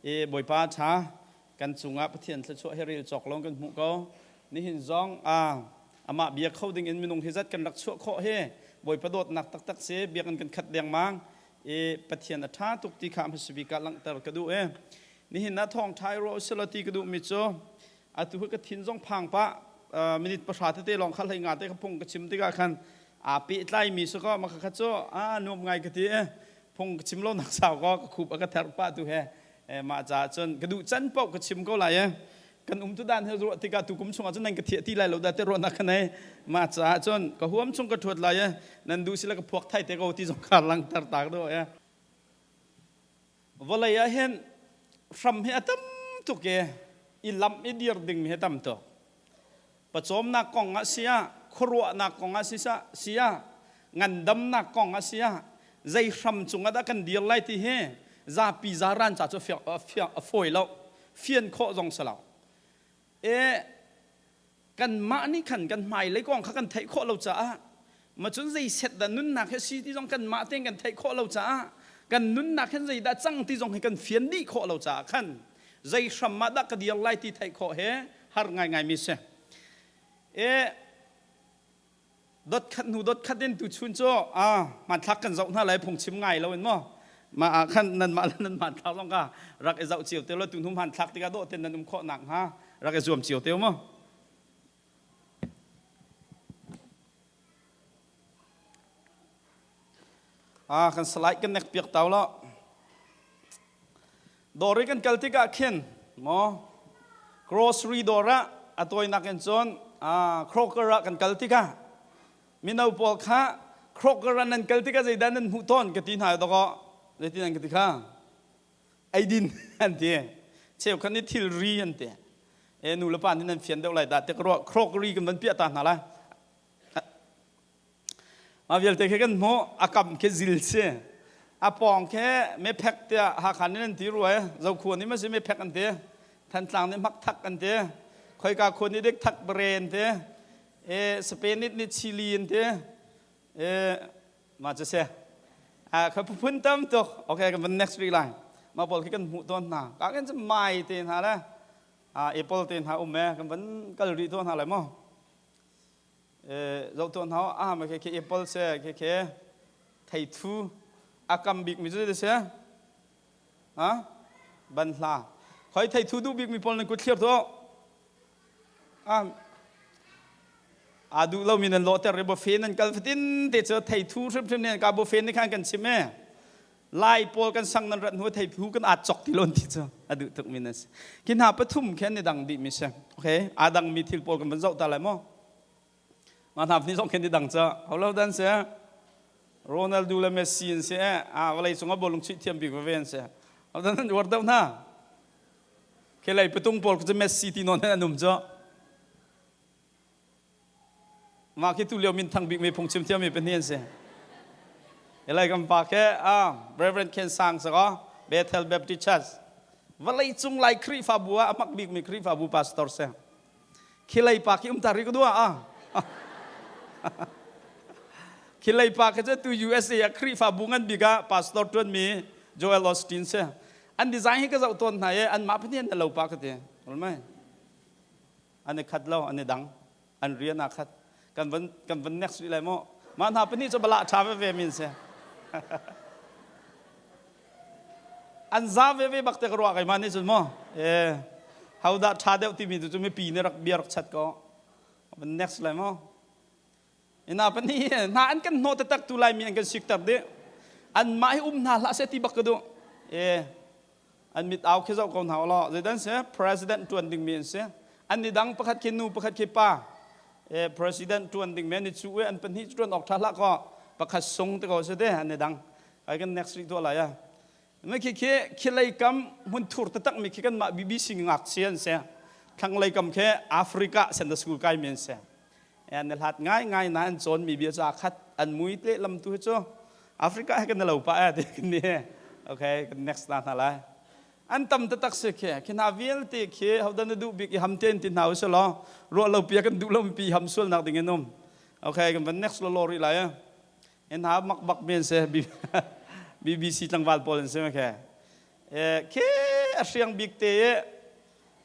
I Bawipa ṭha kan cungah Pathian thluachuah hi rel cawk lawng kan hmuh ko. Nihin zong amah bia kho ding in minung hi zat kan rak chuah khawh hi Bawipa dawtnak taktak si biakinn kan khat dengmang i Pathian a ṭha tuk ti kha hmasa bik ah langhter ka duh i nihin ah thawngṭha i ruah usih ti ka duhmi cu atu hi ka thin zong phang pah minute pahra tete lawng kha hlei nga te ka phung ka chim tikah khan aa pehtlaimi si kaw maka kha cu a nuam ngai ka ti i phung ka chim lo nak sau kaw ka khup a ka therh pah tu he mah caah cun ka duh can paoh ka chim ko lai i kan um tu dan he ruah tikah tu kum chungah cun nan ka thiah ti lai lo dah te ruahnak ka nei mah caah cun ka huam chung ka thuat lai i nan duh sila ka phuak thai te ko ti zong kha langter tak do e vawlei ah hin hram hi a tam tuk i i lamh i dir ding mi hi tam tuk pawcawmnak kong ah siah khuaruahnak kong ah siah ngandamnak kong ah siah zei hram cungah dah kan dir lai ti hi zapi zaran ca cu a fawi lo fian khawh zong si lo e kanmah nih khan kan hmailei kong kha kan theih khawh lo caah ma cun zei set dah nunnak hi si ti zong kanmah tein kan theih khawh lo caah kan nunnak hin zei dah cang ti zong hi kan fian dih khawh lo caah khan zei hram ah dah ka dir lai ti theih khawh he har ngaingai mi si. E dot khat hnu dot khat in tu chun cu a hmanthlak kan zoh hna lai phungchim ngai lo in maw ma ah khan nan mah le nan hmanthlak zong ka rak i zoh cio te lo tu hnu hmanthlak tikah dawh ten nan um khawh nak hnga rak i zuam cio te mu. Ah kan slide kan nek piak tau lo. Dawr i kan kal tikah khin maw grocery dawr ah a tawinak in cun Kroger ah kan kal tikah mino pawl kha Kroger ah nan kal tikah zeidah nan hmuh tawn ka ti hna dawkaw zeitin an ka ti kha eidin an ti cheukhat nih thilri an ti e nu le pa nih nan fian deuh lai dah te ka ruah crockery kan van piah ta hna lai Mah vialte khi kan hmuh. A kam khi zil si. A pawng khi mephek tiah Hakha nih an ti rua i Zokhua nih ma si mephek an ti. Thantlang nih hmakthak an ti. Khoika khua nih dik thak bare an ti. E, Spain nih chili an ti. E, mah cu si. A kha phun tam tuk. Okay, kan van next week lai. Mah pawl khi kan hmuh tawn hna. Ka kan cu mai te hna le apple te hna um e kan van kal rih tawn hna lai maw? Zoh tuah hna ah ma khi apple se khi khi theithu a kam bik mi cu se ha ban hla khoi theithu duh bik mi pawl nan kut thlir tu a a duh lo mi nan lawhter ri buffet nan kal fatin te cu theithu hrimhrim ne ka buffet ni khan kan chim e Lai pawl kan sang nan rat hnu theithu kan at chok ti lon ti cu a duh tuk mi nan si khi hna pathum khen ni dang dih mi si okay a dang mi thil pawl kan van zoh ta lai maw ma hna ni zong khen ni dang cha holo dan se Ronaldo le Messi an si a vawlei cung ah bawlung chuih thiam bik veve an si dan an uar deuh hna khi lei patung pawl cu Messi ti nawn an um cu Mah khi tulio minthang bikmi phungchim thiammi pahnih an si. Ilai kan pa ke ah Reverend Ken Sang saka Bethel Baptist Church vawlei cung lai Khrihfabu ah a hmak bikmi Khrihfabu pastor si. Khilei pa khi um ta ri ka dua ah. Khilei pa khi cu tu USA ah Khrihfabu ngan bik ah pastor tuanmi Joel Osteen si. An design hi ka zoh tawn hna i anmah pahnih an lo pa ka ti. Mai. An i khat lo an i dang an rian aa khat kan van kan van next rih lai maw mah hna pahnih cu bala ṭha veve min si an za veve bak te ka ruah keimah nih cun maw e hodah ṭha deuh timi tu cu mipi nih rak bia rak chat ko van next lai maw ina pahnih hna an kan hnawh taktak tu laimi an kan sikter dih anmah hi um hna hlah seh ti bak ka duh e an mit au khi zoh ko hna law zeidan si president tuan ding mi an si an ni dang pakhat khi nu pakhat khi pa e president tuan ding mi an i cu e an pahnih tuan awk tha hlah ko pakhat sung te ko si te an ni dang ai kan next week tuah lai a me khi khi khilei kam hmun thur taktak mi khi kan mah BBC ngakchia an si thlanglei kam khi Africa Center School kai mi an si an hlat ngai ngai na an cawn mi bia cu aa khat an mui te lam tu hi cu Africa he kan lo pa e ti kan ni okay kan next na hna lai an tam taktak si khi khi hna vialte khi hodan na duh bik i ham ten ti hna usih law ruah lo pia kan duh lo pi ham sual nak ding in um okay kan van next lo lo rih lai en ha mak bak men se BBC tlangval pawl an si okay ke. a hriang bik te i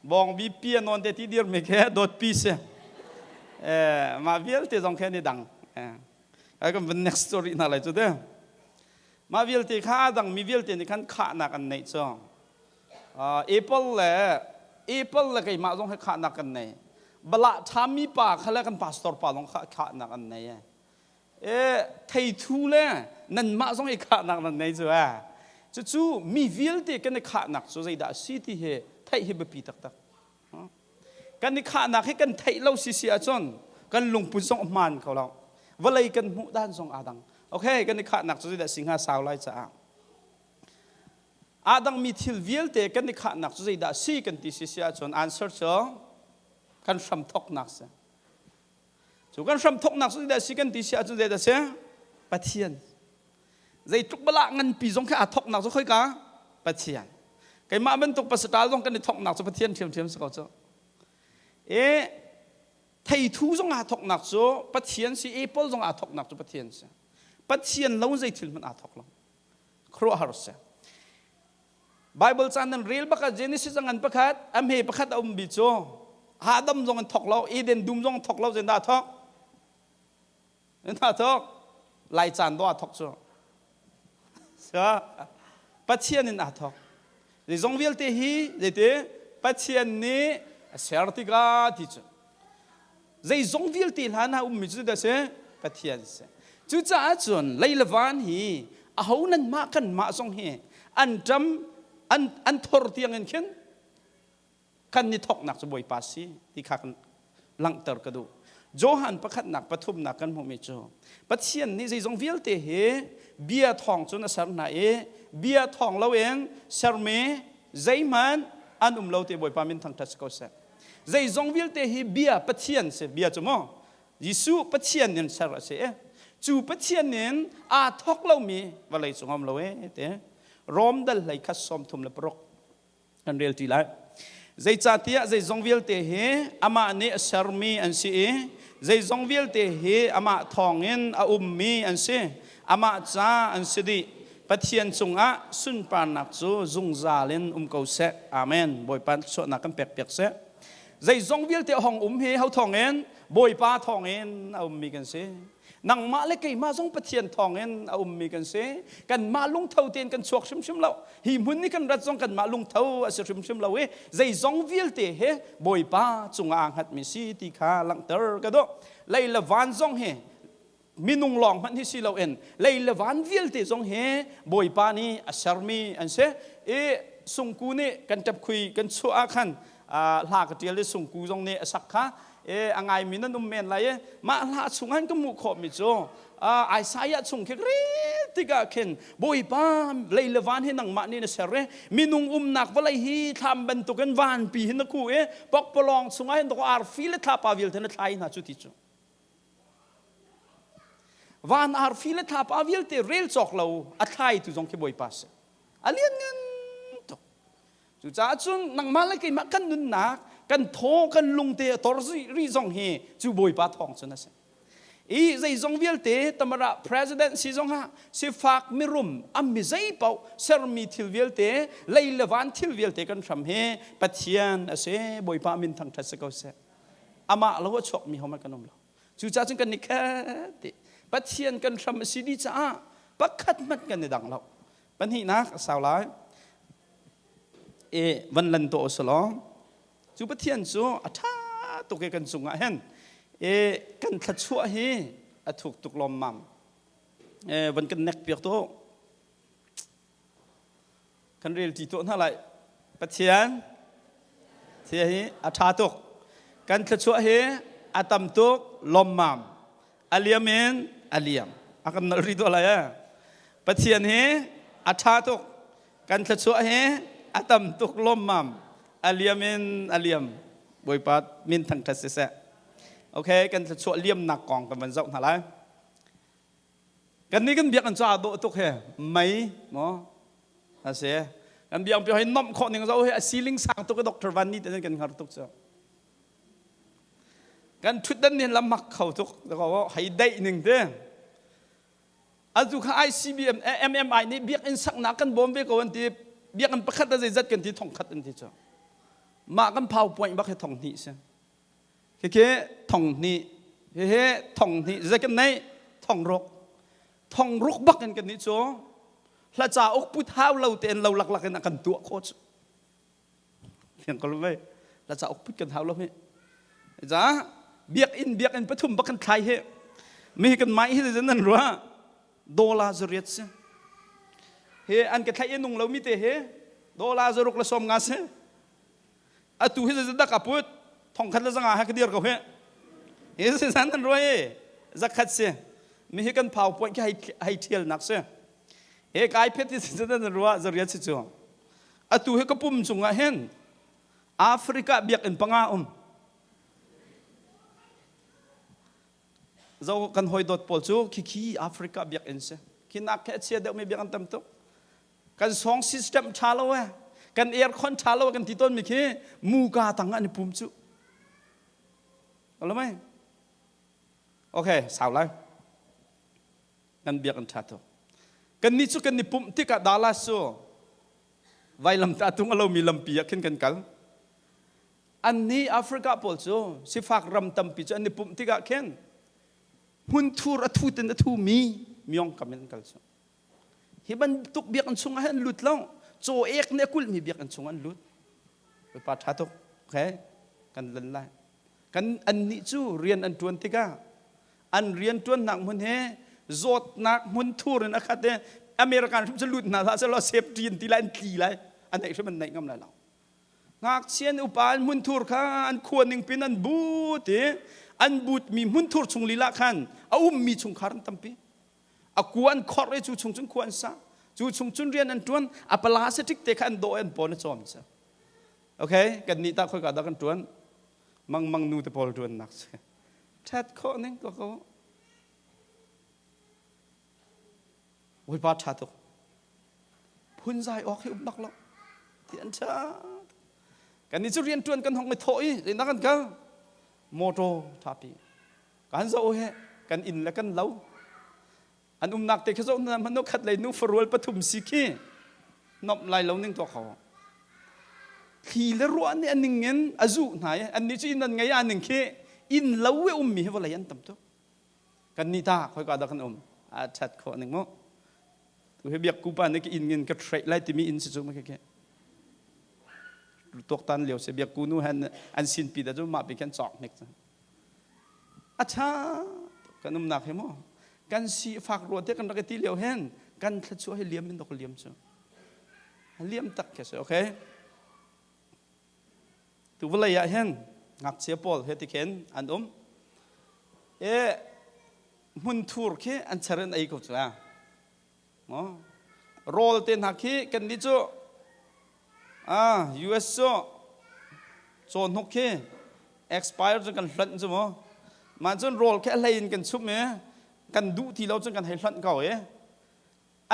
bawngbi pi a nawn te ti dir mi khi dawt pi si. Eh, mah vialte zong khi an i dang. Eh, ai kan van next story hna lai cu te. Mah vialte kha a dang mi vialte nih khan khahnak an neih cu. Apple le Apple le keimah zong he khahnak kan nei. Balah ṭhami pa kha le kan pastor pa zong kha khahnak an nei. E theithu le nanmah zong i khahnak nan nei cu eh. Cucu mi vialte kan i khahnak cu zeidah a si ti hi theih hi biapi taktak. Kan i khahnak hi kan theih lo si si ahcun kan lungput zong a hmaan kho lo. Vawlei kan hmuh dan zong aa dang. Okay, kan i khahnak cu zeidah si hnga sau lai caah. Aa dangmi thil vialte kan i khahnak cu zeidah si kan ti si si ahcun answer cu kan hramthoknak si. Cu kan hramthoknak cu zeidah si kan ti si ahcun zeidah si? Pathian. Zeitluk balah nganpi zong khi aa thoknak cu khoika? Pathian. Keimah bantuk pasatal zong kan i thoknak cu Pathian ṭhiamṭhiam si ko cu. E theithu zong aa thoknak cu Pathian si, apple zong aa thoknak cu Pathian si. Pathian lo zei thil hmanh aa thok lo. Khuaruahhar si. Bible caan nan rel bak ah Genesis a ngan pakhat, a hme pakhat a um bi cu Adam zong an thok lo, Eden dum zong thok lo, zeidah thok? Zeidah thok? Lai caan do aa thok cu. Pathian in aa thok. Zeizong vialte hi zeiti Pathian nih a ser tikah ti cu. Zeizong vialte hlan ah ummi cu dah si? Pathian si. Cucaah cun lei le van hi aho nan mah kan mah zong hi an ṭam an an thor tiang in khin kan ni thoknak cu Bawipa si ti kha kan langhter ka duh. Johan pakhatnak pathumnak kan hmuhmi cu Pathian nih zeizong vialte hi bia thawng cun a ser hna i bia thawng loin sermi zeihmanh an um lo ti Bawipa min thangṭhat si ko seh. Zeizong vialte hi bia Pathian si bia cu maw Jesuh Pathian in ser a si cu Pathian in aa thawk lomi vawlei cung um lo e te Rom dal hlei khat 36 kan rel ti lai zeicahtiah zeizong vialte hi amah nih a sermi an si i zeizong vialte hi amah thawngin a ummi an si amah ca an si dih Pathian cungah sunparnak cu zungzal in um ko seh. Amen. Bawipa suahnak kan pek piak seh. Zeizong vialte a hong um hi ho thawngin Bawipa thawngin a ummi kan si. Nangmah le keimah zong Pathian thawngin a ummi kan si. Kanmah lungtho tein kan chuak hrimhrim lo. Hi hmun ni kan rat zong kanmah lungtho a si hrimhrim lo i zeizong vialte hi Bawipa cungah aa hngatmi si ti kha langhter ka duh. Lei le van zong hi minung lawng hmanh hi si loin lei le van vialte zong hi Bawipa nih a sermi an si i sungku nih kan ṭapkhui kan chuah ah khan hla ka ṭial i sungku zong nih a sak kha e a ngaimi nan um men lai i mah hla chung han ka hmuh khawhmi cu Isaiah chung khi rel tikah khin Bawipa lei le van hi nangmah nih na ser i minung umnak vawlei hi thlam bantukin vanpi hin na khu i pokpalawng chungah hin arfi le thlapa vialte na thlai hna cu ti cu Van arfi le thlapa vialte rel cawk lo a thlaitu zong khi Bawipa si. A lianngan tuk. Cucaah cun nangmah le keimah kan nunnak, kan thaw, kan lungte a tor rih zong hi cu Bawipa thawng cun a si. I zeizong vialte tamara president si zong ah sifak mirum a mi zei paoh sermi thil vialte lei le van thil vialte kan hram hi Pathian a si Bawipa min thangṭhat si ko seh. Amah lo a chuakmi hohmanh kan um lo. Cucaah cun kan i khat ti. Pathian kan hram a si dih caah pakhat hmanh kan i dang lo. Pahnihnak a sau lai. E van lan to usalaw. Cu Pathian cu a ṭha tuk i kan cungah hin e kan thluachuah hi a thuk tuk lawmmam. E van kan nek piak tu. Kan rel ṭi tuah hna lai. Pathian thia hi a ṭha tuk. Kan thluachuah hi a tam tuk lawmmam. A liam in a liam. A kan nolh rih tuah lai eh. Pathian hi a ṭha tuk. Kan thluachuah hi a tam tuk lawmmam. A liam in a liam. Bawipa min thangṭhat siseh. Okay, kan thluachuah liamnak kong kan van zoh hna lai. Kan nih kan biakinn cu aa dawh tuk he mei maw a si kan biakinn pi hoi nomh khawh ning zo he a ceiling sang tuk i Dr. Van nih te kan hngar tuk cu kan thutdan nih lam mak kho tuk ko hei daih ning te atu kha ICBM MMI nih biakinn saknak kan bawm ve ko an ti. Biakinn pakhat a zeizat kan ti 1000 an ti cu. Mah kan PowerPoint bak hi 2000 si. Khikhi 2000, hihi 2000, zei kan neih? 6000. 6000 bak in kan nih cu hla cauk put hau lo tein lo laklak in a kan tuah khawh cu. Fiang ko lo vei. Hla cauk put kan hau lo hi. Ca biakinn biakinn pathum bak kan thlai hi. Mi hi kan mai hi zeitin nan ruah? Dollar 800 si. Hi an ka thlaih i nung lomi te hi dollar 190 si. Atu hi zeitin dah ka put? 1100 ha ka dir ko hi. Hi zeitin nan ruah hi? 100 si. Mi hi kan PowerPoint khi hei hei thial nak si. He kai phet hi zeitin nan ruah? 800 si cu. Atu hi ka pum cungah hin Africa biakinn panga um. Zo kan hoi dawt pawl cu khikhi Africa biakinn si. Khi nak khi a chia deuhmi biakinn tam tuk. Kan song system tha lo eh. Kan aircon tha lo kan ti tawn mi khi muka tang an i pum cu. Alo mai? Okay, sau lai. Kan biakinn tha tuk. Kan nih cu kan i pumh tikah Dallas cu vailam ta tung a lomi lampi ah khin kan kal. Annih Africa pawl cu sifak ram tampi cu an i pumh tikah khin hmunthur a thut in a thumi myong kam in an kal cu. Hi bantuk biakinn chungah hin an lut lo. Caw ek nih a kulhmi biakinn chungah an lut. Bawipa ṭha tuk. Okay? Kan lan lai. Kan annih cu rian an ṭuan tikah an rian ṭuannak hmun he zawtnak hmunthur in a khat i American hrim cu lut hna hlah sehlaw safety in ti lai an tli lai. An neih hrim an neih ngam lai lo. Ngakchia an upa an hmunthur kha an khua ningpin an but i an butmi hmunthur chung lila khan a ummi chungkhar an tampi. A kua an khorh i cu chung cun khua an sa. Cu chung cun rian an ṭuan. A plastic te kha an dawh i an pawn a cawm si. Okay, kan nih tah khoika dah kan ṭuan? Mangmang nu te pawl ṭuannak si. Ṭhat khawh ning ko ko. Bawipa ṭha tuk. Phunzai awk hi um bak lo. Ti an ṭha. Kan nih cu rian ṭuan kan hong i thawh i zeinak kan kal? Motor ṭhapi. Kan zoh he kan inn le kan lo. An umnak te khi zoh na hmanh khat lei nu farual pathum si khi nomh lai lo ning tuah kho. Thli le ruah nih a ning in a zuh hna i annih cu inn an ngei a ning khi inn lo i ummi hi vawlei an tam tuk. Kan nih ta khoika dah kan um a ṭhat khawh ning mu tu hi biak kupa nih ka inn ngin ka threih lai timi inn si cu ma khi tuaktan lio si biak ku nu han an sin pi da cu mah pi khan cawk hnik cu a ṭha kan umnak hi mu kan si fak rua te kan rak i ti lio hen kan thluachuah hi liam in dok liam cu liam tak khi si okay Tu vawlei ah hin ngakchia pawl he tikhin an um. E hmunthur khi an cher in ei ko cu a. Maw? Rawl te hna khi kan nih cu ah US cu cawhnuk khi expire cu kan hlonh cu mu. Mah cun rawl khi a hlei in kan chum i kan duh ti lo cun kan hei hlonh ko i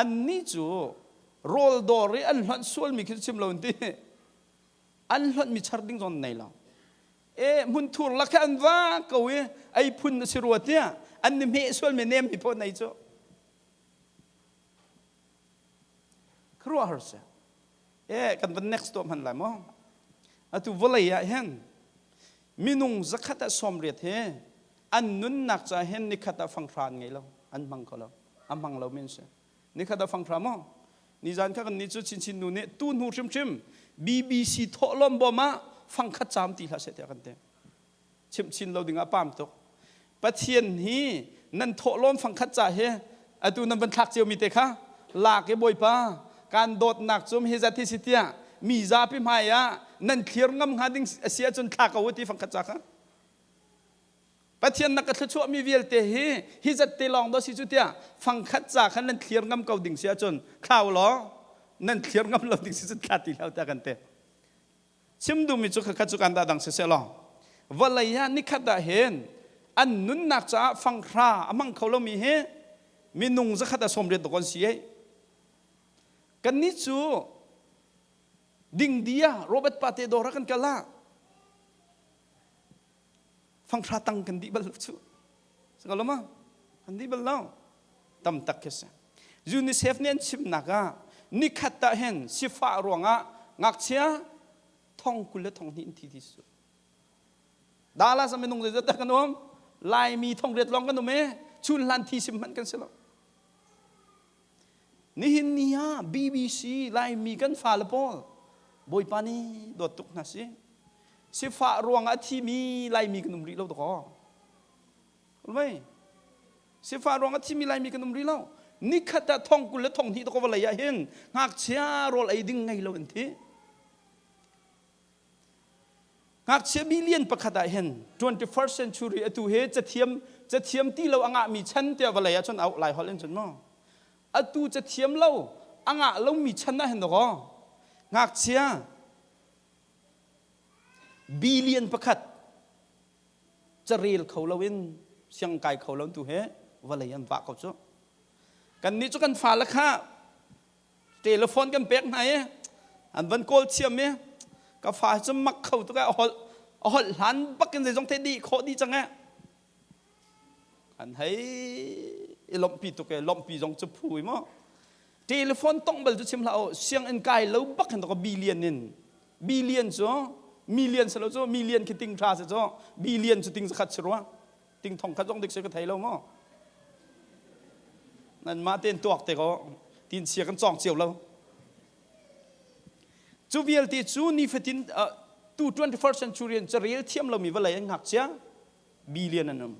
annih cu rawl dawr i an hlonh sualmi khi chim lo in ti an hlonhmi char ding zong nei lo e hmunthur lak an va ko i ei phun na si rua tiah an ni hmeh sual mi nem mi pawh nei cu khuaruah har si e kan van next tuah hman lai maw atu vawlei ah hin minung 180 he an nunnak ca hin nikhat ah fanghra an ngei lo an hmang kho lo a hmang lo min si Nikhat a fang hram maw? Nizan kha kan nih cu chinchin nu nih tu hnu hrimhrim BBC thawhlawm bawm ah fangkhat caam ti hlah seh tiah kan ti. Chimh chin lo ding ah pam tuk. Pathian hi nan thawhlawm fangkhat ca hi atu nan van thlak ciomi te kha lak i Bawipa kan dawtnak cum hi zat hi si tiah mi zapi hmai ah nan thlir ngam hnga ding a si ahcun thla ko u ti fangkhat ca kha. Pathian na ka thluachuahmi vialte hi hi zat te lawng daw si cu tiah fangkhat ca khan nan thlir ngam ko ding si ahcun thlau law nan thlir ngam lo ding si cun thla ti hlah tiah kan ti. Chim duhmi cu khakhat cu kan dah dang siseh law vawlei ah nikhat ah hin an nunnak caah fanghra a hmang kho lomi hi minung 180 dawk an si ei. Kannih cu dingdi ah Robert Pate dawr ah kan kal ah Fanghra tang kan dih bal lo cu. Saka ma? Kan dih bal lo. Tam tak khi si. UNICEF nih an chimnak ah Nikhat ah hin sifah ruangah ngakchia thong 20 le thong hnih in thi ti su. Dallas ah minung zeizat dah kan um? Laimi thong riat lawng kan um i chun hlan thi sim hmanh kan si lo. Nihin ni ah BBC Laimi kan fale pawl Bawipa nih dawt tuk hna si. Sifah ruangah a thimi Laimi kan um rih lo dakaw. Mei sifah ruangah thimi Laimi kan um rih lo. Nikhat ah thong 20 le thong hnih dakaw vawlei ah hin ngakchia rawl ei ding ngei lo an thi. Ngakchia billion pakhat ah hin 21st century atu he cathiam cathiam ti lo a ngahmi chan tiah vawlei ah cun auh lai holh in cun maw atu cathiam lo a ngah lomi chan ah hin dakaw ngakchia billion pakhat carel kho loin siang kai kho lo tu he vawlei an vah ko cu kan nih cu kan fale kha Telephone kan pek hna i an van kawl thiam i ka fa cu mak kho tuk a holh a holh hlan bak in zeizong te dih khawh dih cang e an hei i lawmhpi tuk e lawmhpi zong cu phu i maw telephone tong bal cu chim hlah u sianginn kai lo bak hin to billion in billion cu million si lo cu million khi ting tha si cu billion cu ting zakhat si rua Ting thong khat zong dik si ka thei lo maw? Nan mah tein tuak te ko tin chia kan cawng cio lo. Cu vialte cu nifatin tu 21st century in carel thiam lomi vawlei an ngakchia billion an um.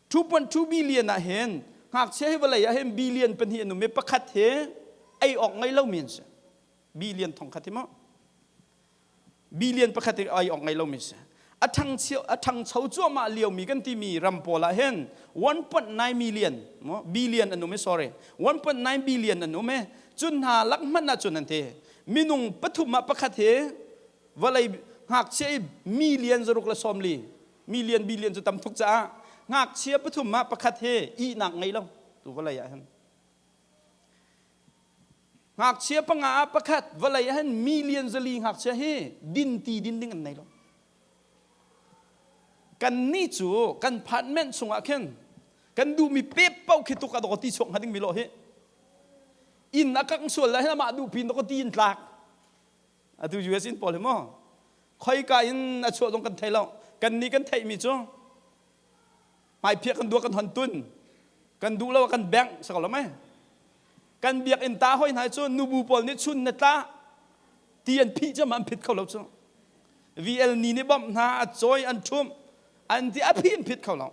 2.2 billion ah hin ngakchia hi vawlei ah hin billion pahnih an um i pakhat hi ei awk ngei lomi an si. Billion thong khat hi maw? Billion pakhat i ai awk ngei lomi si. A ṭhangcho cuahmah liomi kan timi ram pawl ah hin 1.9 million billion an um i sorry 1.9 billion an um i cun hna lak hmanh ah cun an ti minung pathum ah pakhat hi vawlei ngakchia i million 640 million billion cu tam tuk caah ngakchia pathum ah pakhat hi ihnak ngei lo tu vawlei ah hin Ngakchia panga ah pakhat vawlei ah hin million 400 ngakchia hi dinti din ding an nei lo. Kan nih cu kan apartment chungah khin kan duhmi pep paoh khi tuk a dawk ti chuak hnga ding mi lo hi. Inn a kang sual le hin amah duh pin dawk ti in tlak. Atu US in pawl hi maw khoika in a chuah zong kan thei lo. Kan nih kan theihmi cu hmaiphiah kan duah kan hon tun kan duh lo kan bengh si ko lo mei kan biakinn ta hoi hna cu nubu pawl nih chun na tla ti an phih cu an phit kho lo cu VL ni nih bawmh hna a cawi an ṭhumh an ti a phih an phit kho lo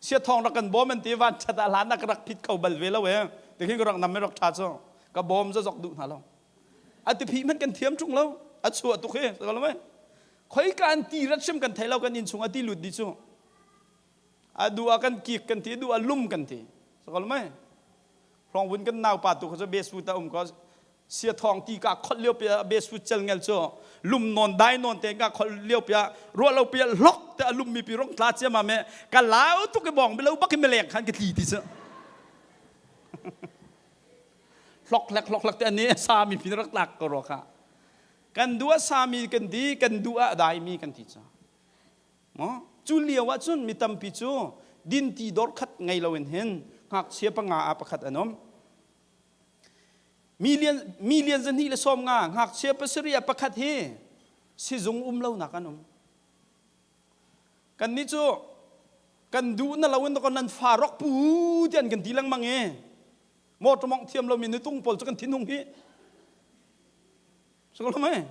sia thong rak kan bawm an ti van ṭhat ah hlan ah ka rak phit kho bal ve lo e tikhin ka rak nam rak ṭha cu ka bawm zazok duh hna lo a ti phih hmanh kan thiam ṭung lo a chuah tuk hi si ko lo mei khoika an ti rat hrim kan thei lo kan inn chung a ti lut di cu a duh ah kan kik kan ti duh ah lum kan ti sakol mai hlongvun kan naupa tu kha cu besu ta um ko sia thong ti ka khol lio pia besu cel ngel cu lum non dai non te ka khol lio pia ruah lo pia lok te a lum mi pi rong tla chia ma me ka lau tu ke bong bilo bak me leng khan ke tli ti chu hlok hlek hlok hlek te ani sa mi pi rak tlak ko ro kha kan duh ah sami kan ti kan duh ah dai mi kan ti cha Cu lio ah cun mi tampi cu dinti dor khat ngei loin hin ngakchia panga ah pakhat an um. Million 250 ngakchia pasarih ah pakhat hi sizung um lonak an um. Kannih cu kan duh na loin nan fa rok pu ti an kan ti lengmang i motor mongh thiam lomi nutung pawl cu kan thinhung hi. Cu mei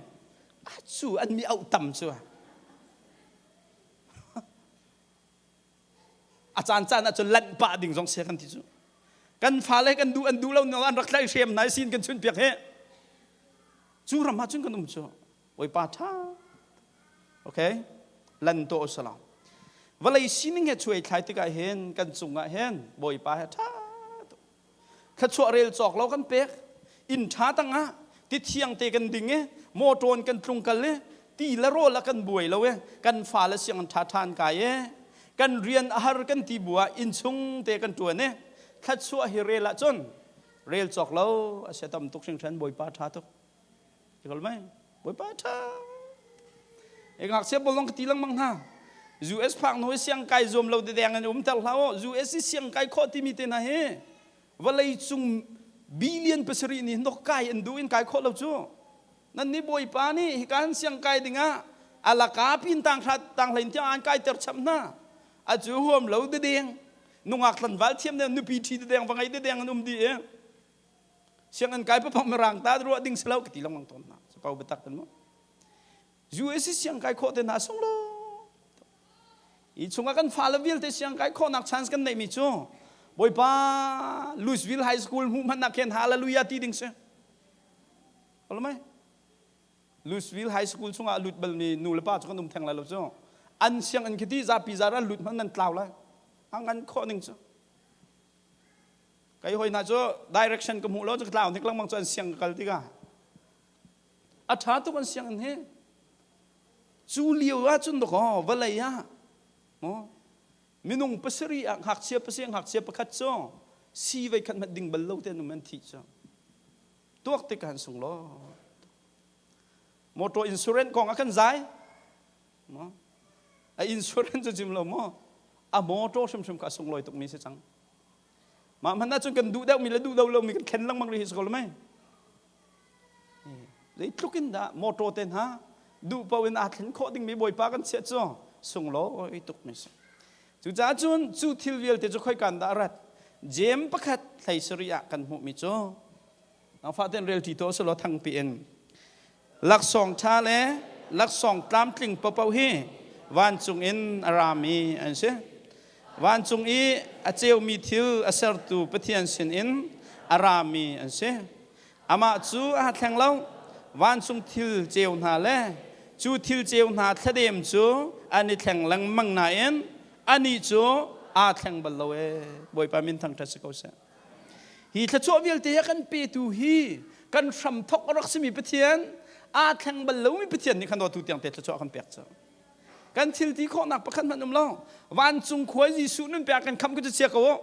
cu an mi auh tam cu a caan caan ah cun lanh pah ding zong sia kan ti cu kan fale kan duh an duh lo an rak tlaih hrem nai sin kan chun piak he cu ram ah cun kan um cu Bawipa tha okay lan to usala vawlei sining he chuai thlai tikah hin kan cungah hin Bawipa he tha Thluachuah rel cawk lo kan pek. Inn ṭha tangah ti thiang te kan ding i mawṭaw in kan tlung kal i ti le rawl ah kan buai lo i kan fale sianginn ṭhaṭha an kai i kan rian a har kan ti bu ah innchung te kan ṭuan i thluachuah hi rel ahcun rel cawk lo a sia tam tuk hringhran Bawipa ṭha tuk. Ti mei? Bawipa ṭha. E ngakchia pawl zong ka ti lengmang hna. US phak hnu i siang kai zuam lo dedeng in um ter hlah u. US i siang kai khawh timi te hna hi vawlei cung Billion pasarih nih nok kai an duh in kai khawh lo cu. Nan nih Bawipa nih hika han siang kai dingah alaka pin tang hrat tang hlein tiang an kai ter chap hna. A cu huam lo dedeng. Nungak tlanval thiam deng nupi ṭhi dedeng va ngei dedeng an um dih i sianginn kai papang mirang ta ruah ding si lo ka ti lengmang tawn hna. Sapau biatak kan mu. US siang kai khawh te hna sung lo. I chungah kan fale vialte siang kai khawhnak chance kan neihmi cu Bawipa Louisville High School hmuh hmanh ah khin hallelujah ti ding si. Mai? Louisville High School chungah lut balmi nu le pa cu kan um theng lai lo cu. An sianginn khi ti zapi zara lut hmanh nan tlau lai. A ngan khawh ning cu. Kai hoi hna cu direction ka hmuh lo cu ka tlau hnik lengmang cu an siang ka kal tikah. A ṭha tuk an sianginn hi. Cu lio ahcun dakaw vawlei ah maw minung pasarih ah ngakchia pasarih ngakchia pakhat cu si voi khat hmanh ding bal lo te an um an thih cu. Tuak tik han sung law. Motor insurance kong ah kan zai. Maw? A insurance cu chim lo maw? A motor hrimhrim kha a sunglawi tukmi si cang. Mah hmanh ahcun kan duh deuhmi le duh lo lomi kan thlen lengmang rih hi si ko lo mei? Zeitluk in dah motor te hna duh paoh in aa thlen khawh dingmi Bawipa kan chiah cu sunglawi tuk mi si. Cucaah cun cu thil vialte cu khoikan dah a rat? Jeim pakhat hlei sarih ah kan hmuhmi cu nangfah ten rel ṭi to selaw thangpi in laksawng ṭha le laksawng tlamtling paohpaoh hi vancung in a rami an si. Vancung i a ceumi thil a sertu Pathian sinin a rami an si. Amah cu aa thleng lo. Vancung thil ceu hna le cu thil ceu hna thladem cu an i thleng lengmang nain anih cu aa thleng bal lo ee. Bawipa min thangṭhat si ko seh. Hi thluachuah vialte a kan petu hi kan hramthok a rak simi Pathian aa thleng bal lomi Pathian nih khan dawtu tiang te thluachuah kan pek cu. Kan thil ti khawhnak pakhat hmanh um lo. Vancung khua Jesuh nun pek kan khamh ku cu chia ko u.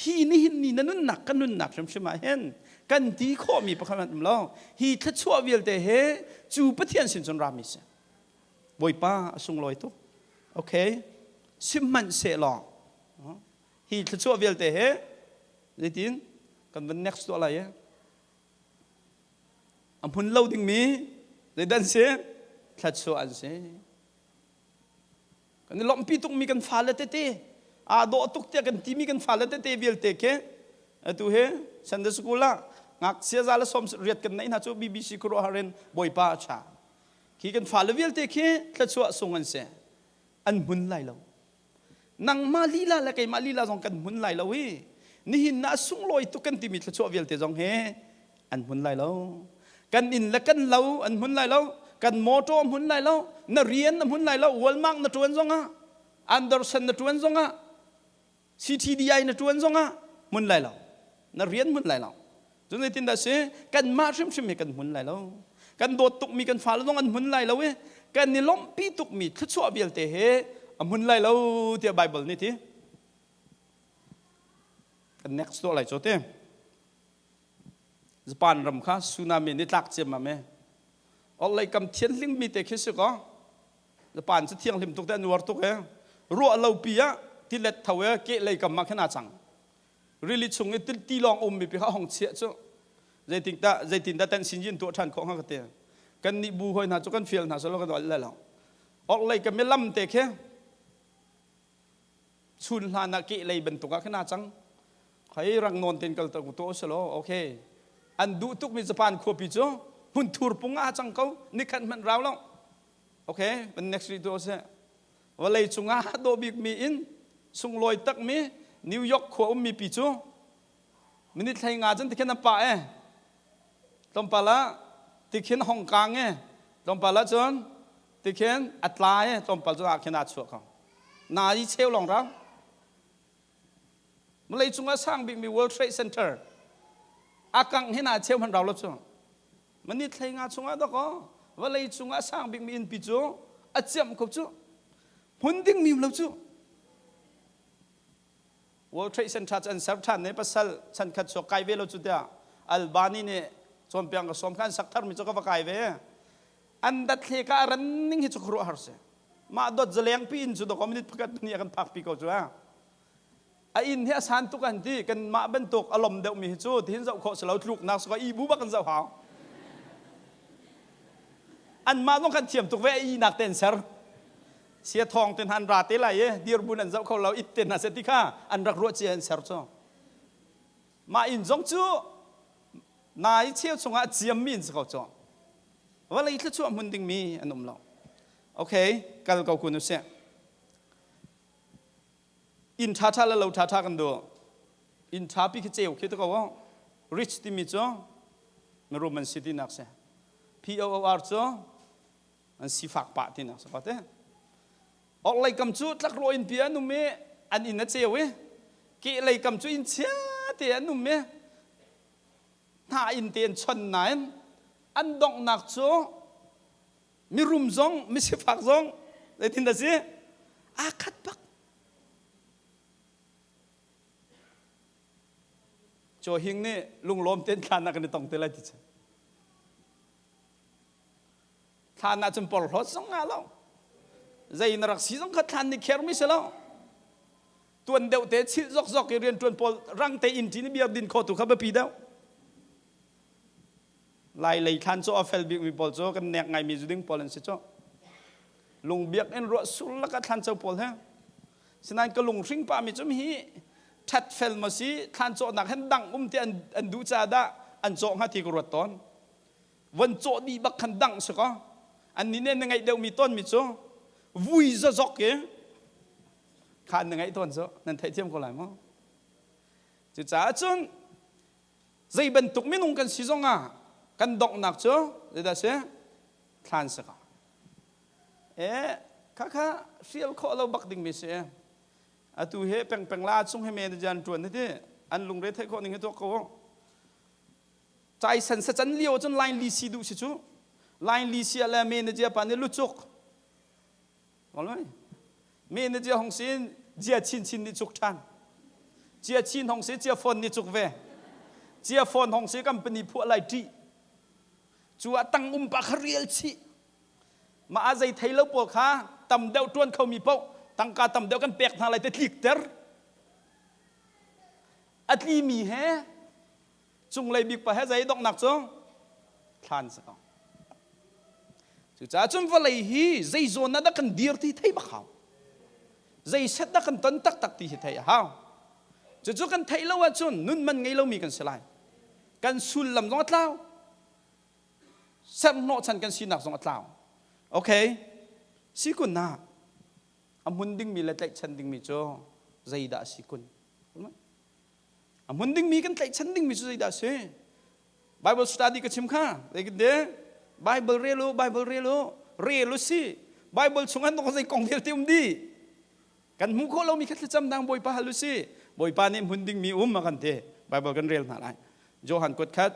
Hi nihin ni na nunnak kan nunnak hrimhrim ah hin kan ti khawhmi pakhat hmanh um lo. Hi thluachuah vialte he cu Pathian sin cun rami si. Bawipa a sunglawi tuk. Okay. Sihmanhsehlaw hi thluachuah vialte he zeitin kan van next tuah lai i a hmun lo dingmi zeidan si thluachuah an si kan i lawmhpi tukmi kan fale tete aa dawh tuk tiah kan timi kan fale tete vialte khi atu hi Sunday school ah ngakchia za le sawm riat kan neih hna cu BBC khuaruahhar in Bawipa a ṭha khi kan fale vialte khi thluachuah sung an si an hmun lai lo nangmah lila le keimah lila zong kan hmun lai lo i nihin na sunglawi tuk kan timi thluachuah vialte zong he an hmun lai lo kan inn le kan lo an hmun lai lo kan motor hmun lai lo na rian na hmun lai lo Walmart na tuan zongah Anderson na tuan zongah CTDI na tuan zongah hmun lai lo na rian hmun lai lo Cun zeitindah si? Kanmah hrimhrim hi kan hmun lai lo. Kan dawt tukmi kan fale zong an hmun lai lo i kan i lawmhpi tukmi thluachuah vialte he a hmun lai lo tiah Baibal nih ti. Kan next tuah lai cu te. Japan ram kha tsunami nih tlak ciammam e. Orhlei kam thianhlim mi te khi si kaw Japan cu thianghlim tuk te an uar tuk e. Ruah lo pi ah tilet tho e ke lei kam ah khin aa cang. Rili chung i tilawng ummi pi kha hong chiah cu zeitin dah zeitin dah tan sin yin tuah ṭhan khawh hnga ka ti. Kan nih bu hoi hna cu kan fial hna solo kan ol lai lo. Orhlei ka milam te khi chun hlan ah ke lei bantuk ah khin aa cang. Khai rang nawn ten kal to to selo okay. An duh tuk mi Japan khuapi cu hmun thur pung ah cang ko nikhat hmanh rau lo. Okay, next week to se. Vawlei cungah dawh bikmi inn sunglawi takmi New York khua ummi pi cu minute hlei nga cun tikhin an pah e. Tlawmpal ah tikhin Hong Kong e. Tlawmpal ah cun tikhin a tla e. Tlawmpal cun ah khin aa chuah ko. Na i cheu lawng rau. Vawlei cungah sang bikmi World Trade Center a kangh hin aa cheu hmanh rau lo cu. Minute hlei nga chungah dawkaw vawlei cungah sang bikmi innpi cu a ciamh ko cu. Hmun dingmi lo cu. World Trade Center cu an ser ṭhan ne pasal chan khat chuak kai ve lo cu tiah Albani nih cawnpiak ka sawm kha an sak tharmi cu ka va kai ve. An dat hle ka a ran ning hi cu khuaruahhar si. Mah dot zaleng pi in cu dawkaw minute pakhat pahnih a kan phak pi ko cu a. A inn hi a san tuk an ti. Kanmah bantuk a lom deuhmi hi cu tihin zoh khawh si lo tluknak si ko i bu bak in zoh hau. Anmah zong kan thiam tuk ve a ihnak te an ser. Sia thawng te hna an ra te lai i dirbun an zoh kho lo it te hna seh ti kha an rak ruah cia an ser cu. Mah inn zong cu nai cheu chungah a ciammi in si ko cu. Vawlei thluachuah hmun dingmi an um lo. Okay, kal ko kun usih. Inn ṭhaṭha le lo ṭhaṭha kan duh. Inn ṭhapi khi ceu khi te ko aw. Rich timi cu mirum an si tinak si. P-O-O-R cu an sifak pah tinak si ko te. Orhlei kam cu tlakrawh inn pi an um i an inn a ceu i kehlei kam cu inn chia te an um i hna inn te an chon nain an donghnak cu mirum zong misifak zong zeitin dah si aa khat bak Chaw Hing nih lunglawm tein thlan ah kan i tong te lai ti cu thlan ah cun porhlawt zong ngah lo zei na rak si zong kha thlan nih kher mi si lo tuan deuh te chilh zok zok i rian tuan pawl rang te in ṭin i biar din kho tu kha biapi deuh Lai lei thlan cu a fel bikmi pawl cu kan nek ngaimi zu ding pawl an si cu. Lungbiak in ruah sur laka thlan co pawl he. Sinain ka lunghring pahmi cu hi ṭhat fel maw si thlan cawhnak hen dang um ti an, an duh caah dah an cawh hnga ti ka ruat tawn. Von cawh dih bak khan dang si kaw. An nih nih na ngaih deuhmi tawnmi cu vui zazok i kha an na ngaih tawn cu nan theihthiam ko lai maw? Cucaah cun Zei bantuk minung kan si zongah kan donghnak cu zeidah si? Thlan si ko. E khakha hrial khawh lo bak dingmi si. Atu he pengpeng la chung he men jan tuan ti an lungre theih khawh ning hi tuak ko. Chai san sa chan lio cun line li si duh si cu. Line li si le men jia pa ni lucuk. Mi na jia hong sin jia chin chin nih cuk ṭhan. Jia chin hong si jia phone nih cuk ve. Jia phone hong si company phuah lai ṭih. Cu ah tang um pa kha rial chih. Mah ah zei thei lo pawl kha tam deuh ṭuan khomi paoh tangka tam deuh kan pek hna lai te tlik ter. A tlimi he cunglei bik pa he zei donghnak cu thlan si ko cucaah cun vawlei hi zei zawn ah dah kan dir ti thei bak hau zei set dah kan ton taktak ti hi theih a hau cucu kan theih lo ahcun nun man ngei lomi kan si lai kan sullam zong a tlau serhnawhchan kan sinak zong a tlau okay si kun na a hmun dingmi le tlaihchan dingmi cu zeidah a si kun A hmun dingmi kan tlaihchan dingmi cu zeidah a si? Bible study ka chim kha. Zeitin Bible rel u, Bible rel u, rel u si. Bible chung an zei kong vialte um di. Kan hmuh khawh lomi kha thlacam dang Bawipa hal u si. Bawipa nih hmun dingmi um a kan ti. Bible kan rel hna lai. Johan kuat khat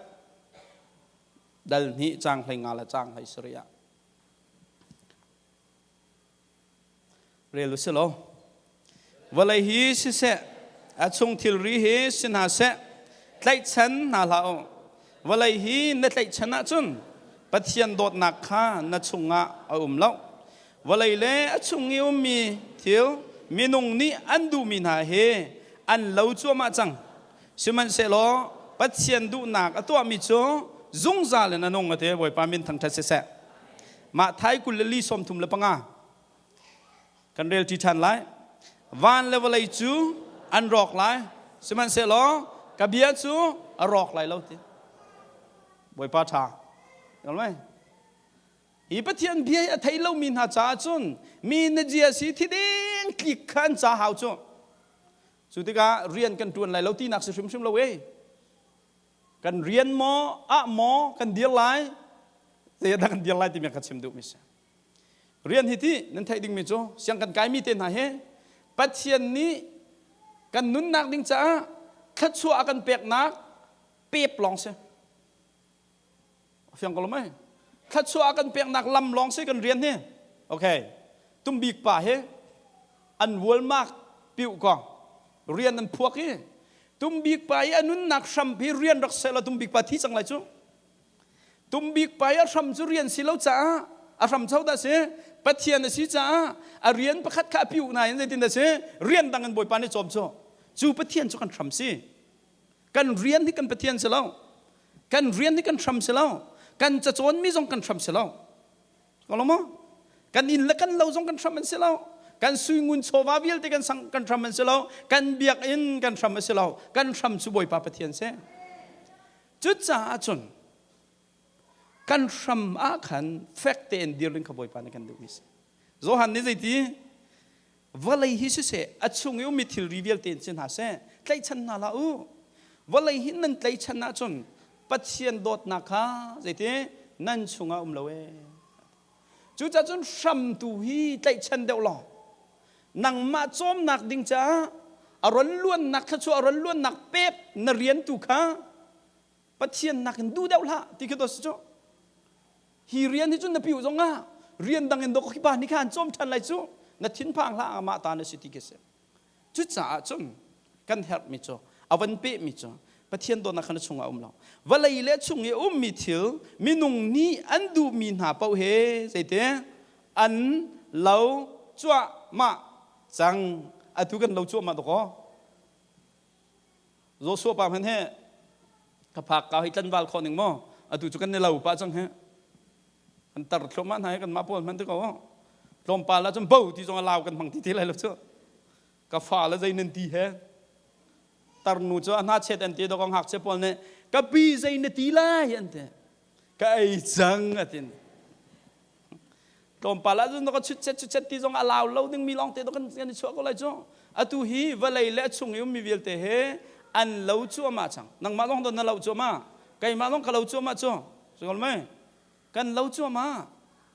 dal hnih cang hlei nga le cang hlei sarih ah. Rel u si law vawlei hi siseh a chung thilri hi si hna seh tlaihchan hna hlah u vawlei hi na tlaihchan ahcun Pathian dawtnak kha na chungah a um lo vawlei le a chung i ummi thil minung nih an duhmi hna hi an lo cuahmah cang sihmanhsehlaw Pathian duhnak a tuahmi cu zungzal in a nung a ti Bawipa min thangṭhat siseh Mah thai 24 35 kan rel ṭi ṭhan lai. Van le vawlei cu an rawk lai, sihmanhsehlaw ka bia cu a rawk lai lo ti. Bawipa ṭha. Mai. Hi Pathian bia hi a thei lomi hna caah cun mi na zia si thi ding tlik kha an ca hau cu. Cu tikah rian kan ṭuan lai lo tinak si hrimhrim lo e. Kan rian maw, ah maw kan dir lai, zeidah kan dir lai timi ka chim duhmi si. Rian hi ti nan theih dingmi cu siang kan kaimi te hna hi Pathian nih kan nunnak ding caah thluachuah a kan peknak pep lawng si. Fiang ko lo mei? Thluachuah a kan peknak lam lawng si kan rian hi. Okay. Tumbik pa hi an Walmart piuh ko rian an phuak i Tumbik pa i a nunnak hram hi rian rak seh law Tumbik pa thi cang lai cu. Tumbik pa i a hram cu rian si lo caah a hram cho dah si Pathian a si caah a rian pakhat kha a piuh nain zeitin dah si rian dang in Bawipa nih cawm cu. Cu Pathian cu kan hram si. Kan rian hi kan Pathian si lo. Kan rian hi kan hram si lo. Kan cacawnmi zong kan hram si lo. Ko maw? Kan inn le kan lo zong kan hram an si lo. Kan suingun chawva vialte kan sang kan hram an si lo. Kan biakinn kan hram a si lo. Kan hram cu Bawipa Pathian si. Cucaah cun kan hram ah khan fek tein dir ding kha Bawipa nih kan duhmi si. Johan nih zeiti vawlei hi siseh a chung i ummi thilri vialte in si hna seh tlaihchan hna hlah u. Vawlei hi nan tlaihchan ahcun Pathian dawtnak kha zeiti nan chungah um lo ee. Cucaah cun hramtu hi tlaihchan deuh law nangmah cawmnak ding caah a ron luannak thluachuah a ron luannak pek na rian tu kha Pathian nakin duh deuh hlah ti khi to si cu. Hi rian hi cun na piu zong ah rian dang in dok hi pa nih khan cawm ṭhan lai cu na thinphang hlah amah ta na si ti khi si. Cucaah cun kan herhmi cu a van pehmi cu Pathian dawtnak kha na chungah a um lo. Vawlei le chung i a ummi thil minung nih an duhmi hna paoh he zeite an lo cuahmah cang. Atu kan lo cuahmah dawkaw. Joshua pa hmanh he ka phak ka hei tlanval khawh ning maw atu cu kan ni lo pah cang he kan tar thluahmah hna he kan mah pawl hmanh te ko tlawmpal ah cun bo ti zong a lau kan hmang ti ti lai lo cu ka fa le zei nan ti he tarnu cu a hna chet an ti dok ngakchia pawl nih ka pi zei na ti lai an ti ka ei cang atin Tlawmpal ah cun ka chutchet chutchet ti zong a lau lo ding mi lawng te kan kan i chuah ko lai cu. Atu hi vawlei le a chung i ummi vialte he an lo cuahmah cang. Nangmah zong don na lo cuahmah. Keimah zong ka lo cuahmah cu. Sungol mei? Kan lo cuahmah.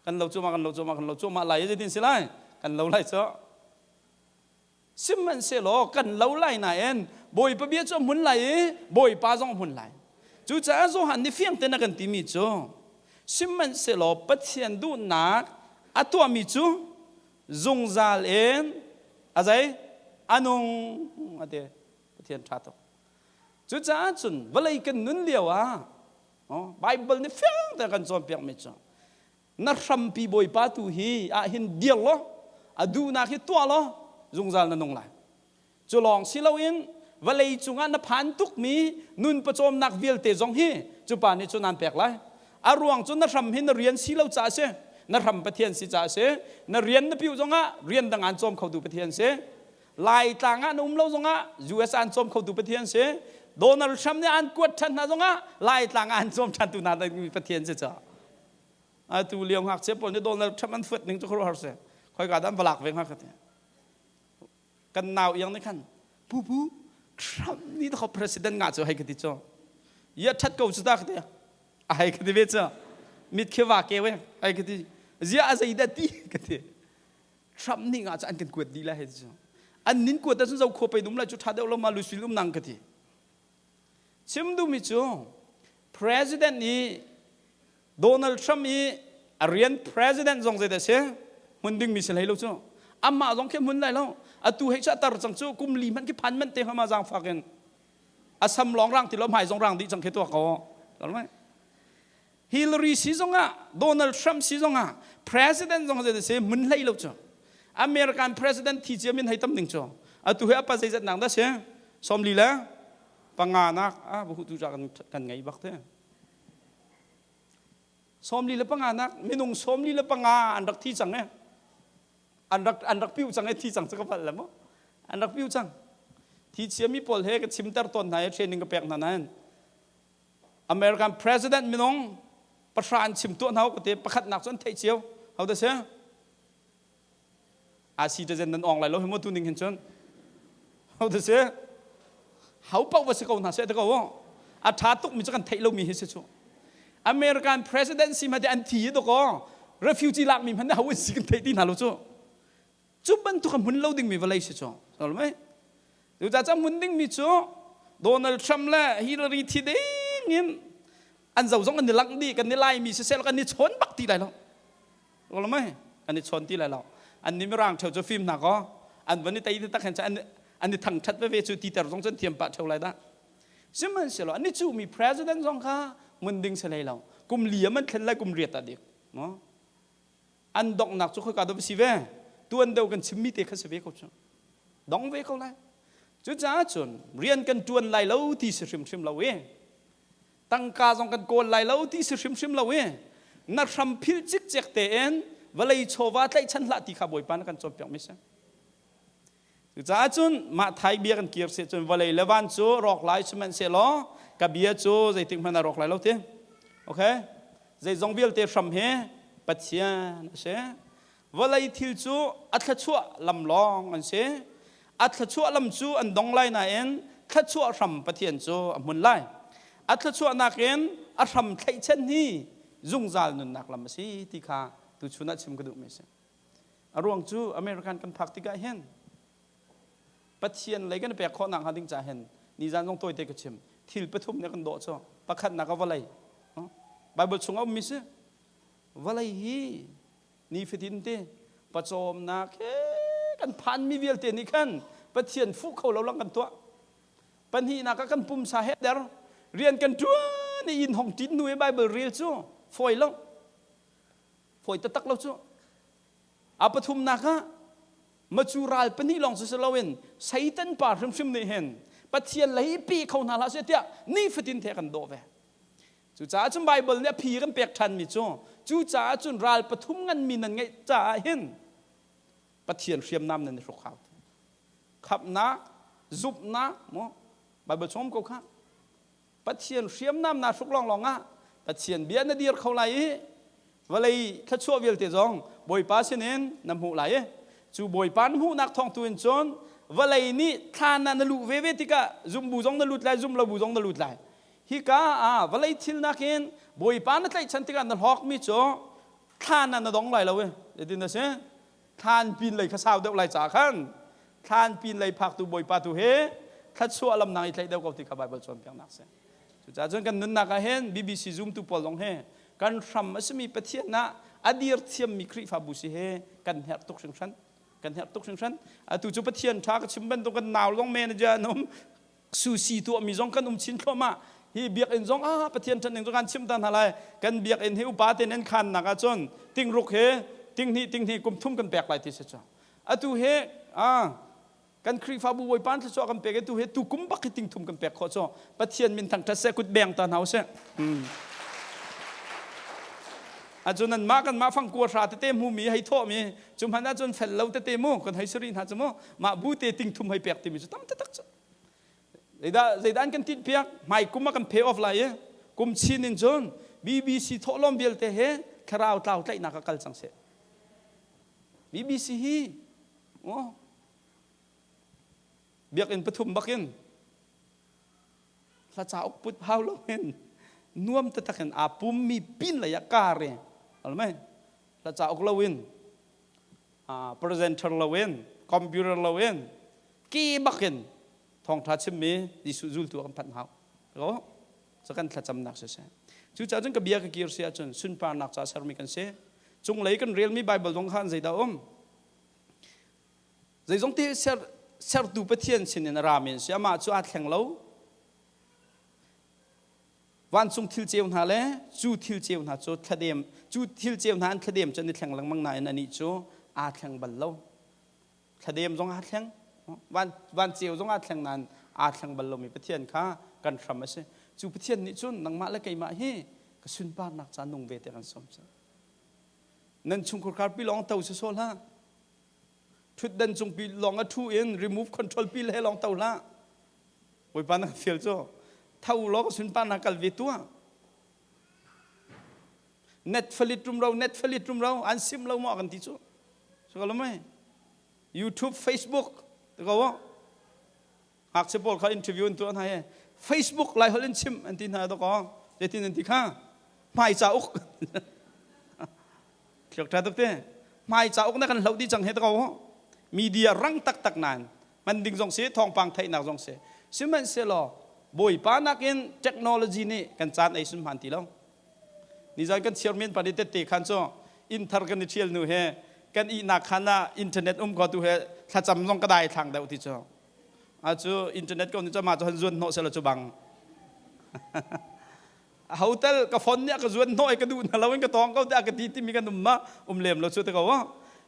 Kan lo cuahmah, kan lo cuahmah, kan lo cuahmah lai zeitin si lai? Kan lo lai cu. Sihmanhsehlaw kan lo lai nain Bawipa bia cu a hmun lai i Bawipa zong a hmun lai. Cucaah Johan nih fiang tein a kan timi cu sihmanhsehlaw Pathian duhnak a tuahmi cu zungzal in a zei a nung a ti. Pathian ṭha tuk. Cucaah cun vawlei kan nun lio ah Bible nih fiang tein a kan cawnpiakmi cu na hrampi bawipa tu hi ah hin dir law a duhnak hi tuah law zungzal na nung lai cu lawng si loin vawlei cungah na phan tukmi nun pawcawmnak vialte zong hi cu pa nih cun aan pek lai a ruang cu na hram hi na rian si lo caah si na hram pathian si caah si na rian na piu zongah rian dang aan cawm khotu pathian si Laitlang ah na um lo zongah US aan cawm khotu Pathian si. Donald Trump nih aan kuat ṭhan hna zongah Laitlang ah an cawm ṭhan tu hna Pathian si ca. Atu lio ngakchia pawl nih Donald Trump an fuat ning cu khuaruahhar si. Khoika dah an va lak ve hnga ka ti. Kan nau iang nih khan pu pu Trump nih kho president ngah cu hei ka ti cu. Ya ṭhat ko cu ta ka ti. A hei ka ti ve cu. Mit khi va ke we hei ka ti. Zia a zei dah ti ka ti. Trump nih nga cu an kan kuat dih lai hei ti an nin kuat ahcun zo khua pei dum lai cu ṭha deuh lo ma Louisville um nang ka ti chim duhmi cu president i Donald Trump i a rian president zong zeidah si hmun dingmi si hlei lo cu amah zong khi hmun lai lo atu hei cu a tar cang cu kum li hmanh khi phan manh te hama zaangfak in a sam lawng rang ti lo hmai zong rang dih cang khi tuah ko Hillary si zongah Donald Trump si zongah president zong zei si mun hlei lo cu American president thi cia min hei tam ding cu atu hi apa zeizat nak dah si 45 le panga nak a bu tu kan kan ngei bak te 45 nak minung 45 an rak thi cang e an rak an rak piu cang e thi cang cu ka palh le mo an rak piu cang thi cia mi pawl he ka chimter tawn hna i training ka pek hna nain American president minung pahra an chim tuah hna ka te pakhatnak cu an theih cio ho da si a citizen nan ong lai lo hi mo tu ning hin cun ho da si ho paoh va si ko hna seh te ko a tha tuk mi cu kan theih lo mi hi si cu American president si ma te an thi do ko refugee lak mi hman ho si kan theih ti hna lo cu Cu bantuk a hmun lo dingmi vawlei si cu. Mei? Cucaah hmun dingmi cu Donald Trump le Hillary thi ding in an zo zong an i langh dih kan i laimi siseh kan i chawn bak ti lai lo. Lo mei? Kan i chawn ti lai lo. An ni mirang theu cu fim hna kaw an van i tei tak hen an an i thangthat veve cu titer zong cun thiam pah theu lai dah. Sihmanhsehlaw an i cuhmi president zong kha mun ding si hlei lo. Kum li an thlen lai kum riat ah dik. An donghnak cu khoika dah va si ve? Tuan deuh kan chimmi te kha si ve ko cu. Dong ve ko lai. Cucaah cun rian kan ṭuan lai lo ti si hrimhrim lo i tangka zong kan kawl lai lo ti si hrimhrim lo i na hram philh cikcek tein vawlei chawva tlaihchan hlah ti kha Bawipa na kan cawnpiakmi si. Cucaah cun mah thai bia kan kir si cun vawlei le van cu rawk lai sihmanhsehlaw ka bia cu zeitik hmanh a rawk lai lo ti. Okay? Zeizong vialte hram hi Pathian a si. Vawlei thil cu a thluachuah lam lawng an si. A thluachuah lam cu an dong lai nain thluachuah hram Pathian cu a hmun lai. A thluachuahnak in a hram thlaihchan hi zungzal nunnak lam a si ti kha tuchun ah chim ka duhmi a si. A ruang cu American kan phak tikah hin Pathian lei kan pek khawhnak hnga ding ca hin nizan zong tawite ka chim thil pathum nih kan dawh cu pakhatnak ah vawlei Bible chung a ummi si vawlei hi nifatin te pawcawmnak he kan phanmi vialte nih khan Pathian fuh kho lo lang kan tuah pahnihnak ah kan pumsa he der rian kan ṭuan i inn hong ṭin hnu i Bible rel cu fawi lo fawi taktak lo cu a pathumnak ah macu ral pahnih lawng si loin Satan pa hrimhrim nih hin Pathian lei pe kho hna hlah seh tiah nifatin the kan dawh ve cucaah cun Bible nih a phi kan pek ṭhanmi cu cucaah cun ral pathum nganmi nan ngeih caah hin Pathian hriamnam nan i hruk hau khamhnak zumhnak mu Bible chung ko kha Pathian hriamnam naa hruk lawnglawng ah Pathian bia na dir kho lai i vawlei thluachuah vialte zong Bawipa sinin na hmuh lai i cu Bawipa na hmuhnak thawng tu in cun vawlei nih thlan ah na luh veve tikah zumbu zong na lut lai zum lo bu zong na lut lai hika ah vawlei thil nakin Bawipa na tlaihchan tikah na hlawkmi cu thlan ah na dong lai lo i zeitin a si thlan pin lei kha sau deuh lai ca khan thlan pin lei phaktu bawipa tu he thluachuah lam nang i tlaih deuh ko ti kha Bible cawnpiaknak si cucaah cun kan nunnak ah hin BBC zumtu pawl zong he kan hram a simi Pathian ah a dir thiammi Khrihfabu si he kan herh tuk hringhran kan herh tuk hringhran atu cu Pathian tha ka chim bantuk kan nau zong manager an um susi tuahmi zong kan um chin thluahmah hi biakinn zong ah Pathian ṭan ning cu kan chim ta hna lai kan biakinn hi upa ten an khannak ahcun tingruk he tinghnih tinghnih kum thum kan pek lai ti si cu atu he ah kan Khrihfabu Bawipa thluachuah kan pek tu he tu kum bak hi ting thum kan pek khawh cu Pathian min thangṭhat seh kut beng ta hna usih Acun nan mah kan mah fang kua hra tete mu mi hei thawh mi cu hmanh ahcun fel lo tete mu kan hei sari hna cu mu mah bu te ting thum hei pek timi cu tam taktak cu zeidah zeidah an kan tinh piak hmai kum ah kan pay off lai i kum chin in cun BBC thawhlawm vialte he thlarau tlau tlaihnak ah kal cang seh BBC hi oh biakinn pathum bakin hla cauk put hau lo in nuam taktak in aa pummi pin lei ah kar i almai hla cauk lo in presenter lo in computer lo in ki bak in thawngtha chimmi Jesuh zultu kan phanh hau ko cu kan thlacamnak siseh cucaah cun ka bia ka kir si ahcun sunparnak ca sermi kan si cunglei kan relmi Bible zong khan zeidah um Zeizong te ser, sertu Pathian sinin a rami an si. Amah cu aa thleng lo. Vancung thil ceu hna le cu thil ceu hna cu thladem cu thil ceu hna an thladem cu an i thleng lengmang nain anih cu aa thleng bal lo. Thladem zong aa thleng. Van, van ceu zong aa thleng nain aa thleng bal lomi Pathian kha kan hram a si. Cu Pathian nih cun nangmah le keimah hi ka sunparnak ca nung ve te kan sawm. Nan chungkhar karpi lawng to si sawh hlah. Ṭhutdan cung pi lawng a ṭhu in remove control pi le lawng to hlah. Bawipa na ka fial cu tho law ka sunparnak kal ve tuah. Netflix rumro Netflix rumro an sim lo maw kan ti cu. So ka lo mai. YouTube, Facebook te ko. Ngakchia pawl kha interview an tuah hna i Facebook lai holh in chim an ti hna dawkaw zeitin an ti kha hmai cauk thliak ṭha tuk te hmai cauk na kan hloh dih cang he dakaw media rang taktak nain hman ding zong si thawngpang theihnak zong si sihmanhsehlaw bawipa nakin technology nih kan caan ei sun hman ti lo nizan kan chairman pa nih tette khan cu inn thar kan i ṭhial hnu he kan ihnak khan ah internet um ko tu he thlacam zong ka dai thlang deuh ti cu a cu internet ko nih cu mah cu han zuan hnawh sela cu bang hotel ka phone nih a ka zuan hnawh i ka duh na lo in ka tawng ko tiah ka ti timi kan um ma um lem lo cu te ko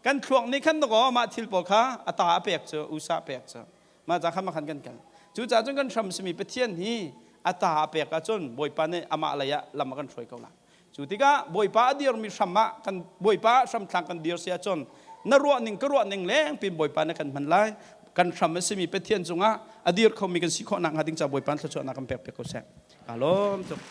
kan thluak nih khan ko mah thil pawl kha a ta a pek cu usa pek cu. Mah ca kha ma khan kan kal. Cucaah cun kan hram simi Pathian hi a ta a pek ahcun Bawipa nih amah lei ah lam a kan hruai ko lai. Cu tikah Bawipa a dirmi hram ah kan Bawipa hramthlang kan dir si ahcun na ruah ning ka ruah ning leng pin Bawipa nih kan hman lai. Kan hram a simi Pathian cungah a dir khomi kan si khawh nak hnga ding ca Bawipa thluachuahnak kan pek piak ko seh. Ka lawm tuk.